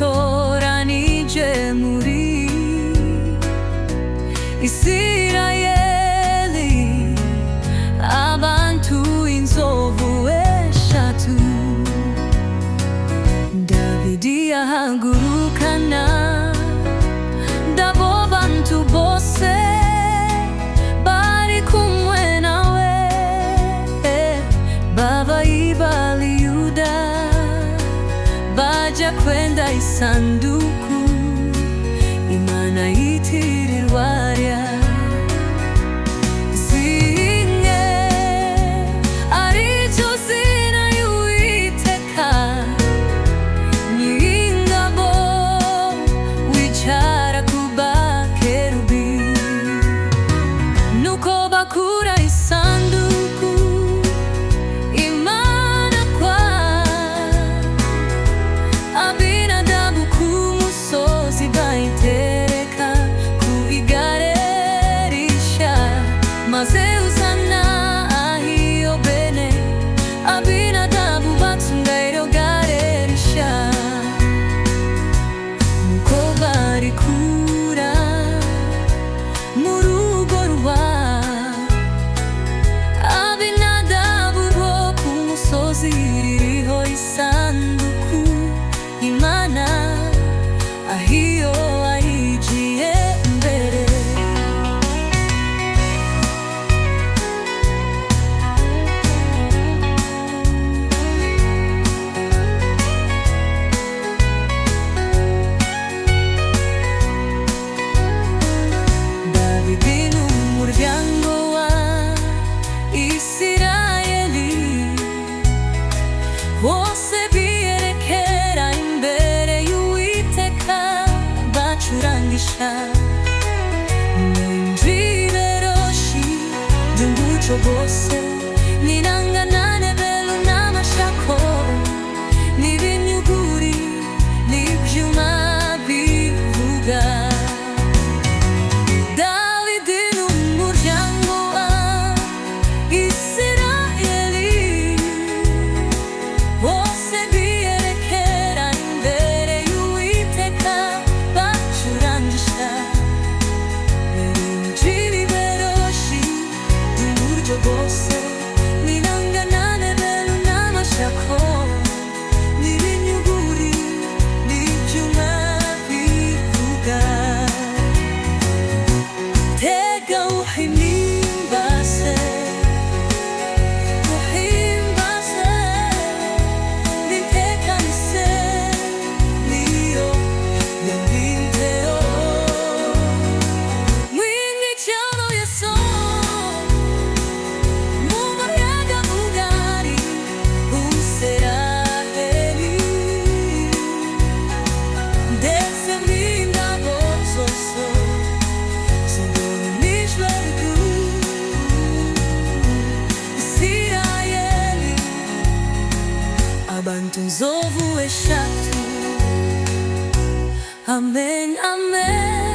Natoranije muri Isirayeli abantu 3,000. Davidi ahagurukana n'abo bantu bose bari kumwe nawe, bava i Bali-Yuda, baja kwenda isanduku Imana yitirirwa rya zine, ariryo zina y'Uwiteka Nyiringabo wicara ku bakerubi. Nuko bakura isanduku Imana kwa Abinadabu ku musozi, bayitereka ku igare rishya, maze Uza na Ahiyo bene Abinadabu batunda iryo gare rishya. Nuko barikura mu rugo rwa Abinadabu rwo ku musozi, ririho isanduku Imana, Ahiyo ayigiye mbere. Dawidi n'umuryango wa Isirayeli bose biyerekera imbere y'Uwiteka, bacurangisha n'imviberoshi by'umuco bwose, n'inanga na nebelu n'amashako n'ibinyuguri n'ibyuma bivuga. Dawidi n'umuryango wa Isirayeli bose biyerekera imbere y'Uwiteka, bacurangisha ibiberoshi by'uburyo bwose, n'inanga na nebelu n'amashako n'ibinyuguri n'ibyuma bivuga. Tega uhimbaze, uhimbaze, nintekanise niyo yambinteo mwingicyano yeso mu muyaga mugari useraheli, ndetse n'indabo zose zidonijwe Isirayeli abantu 3,000. Amen, amen.